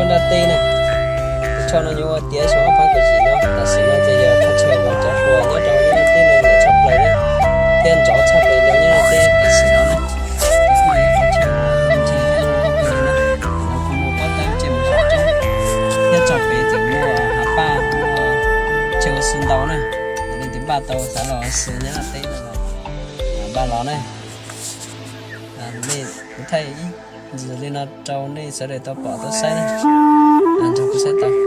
Naj Teb na. Tus choj no yuav ua tiav xyoo ob phav kaum yim no, tam sim no ces yog thaj chaw uas cov hluas nyob rau Nyab Laj teb no nyiam tshaj plaws na, thiab nrov tshaj plaws rau Nyab Laj teb tam sim no na. Ces kuj yog ib qhov chaw ntseeg thiab zoo nkauj kawg li na. Los kuj muaj pob tawb cia mus saum roob, thiab txog pem tseem muaj hav paj, muaj chaw ua si ntau na. Yog leej twg npaj tau xav los ua si Nyab Laj teb no los npaj los na. Nej, kuv thaij ib ntsis li no rau nej sawv daws tau pom tau saib na. Nrog kuv saib tau.